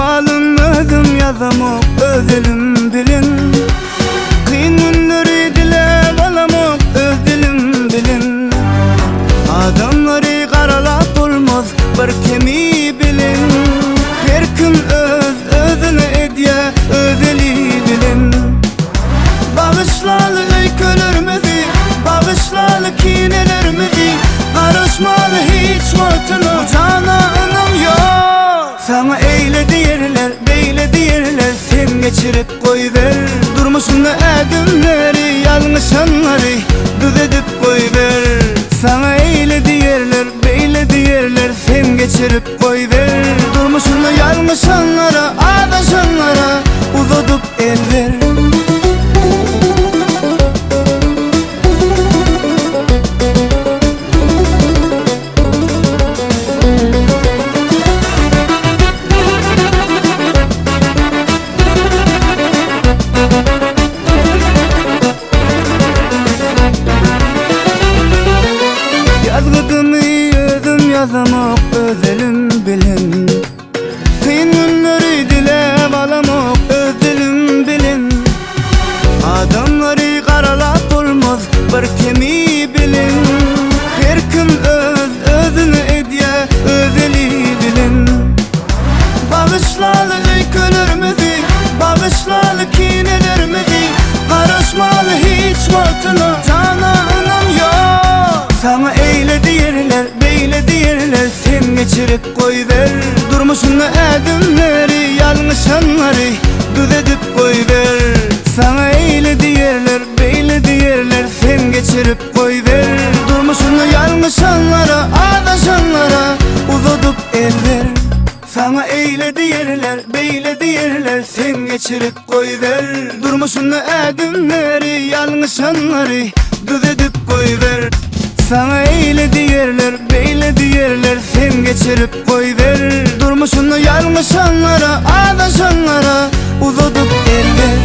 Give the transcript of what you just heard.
Ykbalym özüm ýazamok öz elim bilen. Kyn günleri diläp alamok öz dilim bilen. Adamlary garalap bolmaz bir kemi bilen. Her kim öz özüne edýä öz eli bilen. Bagyşlaly öýkelerimizi, bagyşlaly kinelerimizi. Garaşmaly hiç wagtyna, bu jana ynam ýok. Saňa eýle diýerler, beýle diýerler, sen geçirip goýber. Durmuşynda ädimleri, ýalňyşanlary düzedip goýber. Saňa eýle diýerler, beýle diýerler, sen geçirip goýber. Durmuşynda ýalňyşanlara, azaşanlara uzadyp el ber. Ýazgydymy özüm ýazamok öz elim bilen. Kyn günleri diläp alamok öz dilim bilen. Adamlary garalap bolmaz bir kemi bilen. Her kim öz özüne edýä öz eli bilen. Bagyşlaly öýkelerimizi, bagyşlaly kinelerimizi. Garaşmaly hiç wagtyna, jana ynam ýok. Saňa eýle diýerler, beýle diýerler, sen geçirip goýber. Durmuşynda ädimleri, ýalňyşanlary düzedip goýber. Saňa eýle diýerler, beýle diýerler, sen geçirip goýber. Durmuşynda ýalňyşanlara, azaşanlara uzadyp el ber. Saňa eýle diýerler, beýle diýerler, sen geçirip goýber. Durmuşynda ädimleri, ýalňyşanlary düzedip goýber. Saňa eýle diýerler, beýle diýerler, sen geçirip goýber. Durmuşynda ýalňyşanlara, azaşanlara uzadyp el ber.